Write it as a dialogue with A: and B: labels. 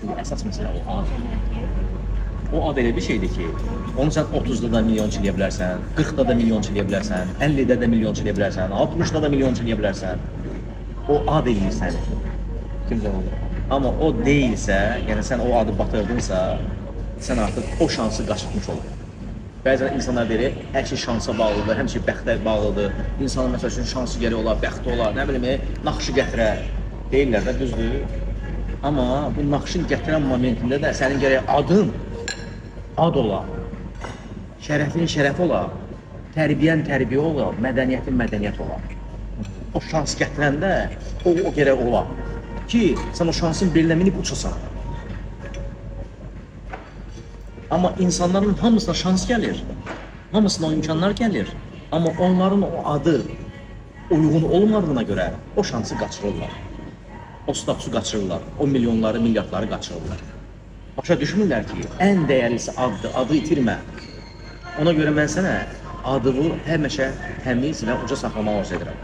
A: Çünki əsas məsələ o ad. O ad elə bir şeydir ki, onu sən 30-da da milyonçu eləyə bilərsən, 40-da da milyonçu eləyə bilərsən, 50-də də milyonçu eləyə bilərsən, 60-da da milyonçu eləyə bilərsən. O ad eləyir səni.
B: Kimsə olur.
A: Amma o deyilsə, yəni sən o adı batırdınsa, sən artıq o şansı qaçırtmış olur. Bəzən insanlar deyir, hər şey şansa bağlıdır, həmişə bəxtə bağlıdır. İnsanın məsəl üçün şansı gərək olar, bəxti olar, nə bilim, naxışı gətirər. Deyirlər də, düzdür. Amma bu naxışın gətirən momentində də sənin gərək adın ad ola, şərəfin şərəf ola, tərbiyən tərbiyə ola, mədəniyyətin mədəniyyət ola. O şans gətirəndə o gərək ola ki, sən o şansın belinə minib uçasan. Amma insanların hamısına şans gəlir. Hamısına o imkanlar gəlir. Amma onların o adı uyğun olmadığına görə o şansı qaçırırlar. O statusu qaçırırlar. O milyonları, milyardları qaçırırlar. Başa düşmürlər ki, ən dəyərlisi addır, adı itirmə. Ona görə mən sənə adını həmişə təmiz və uca saxlamağı arzu edirəm.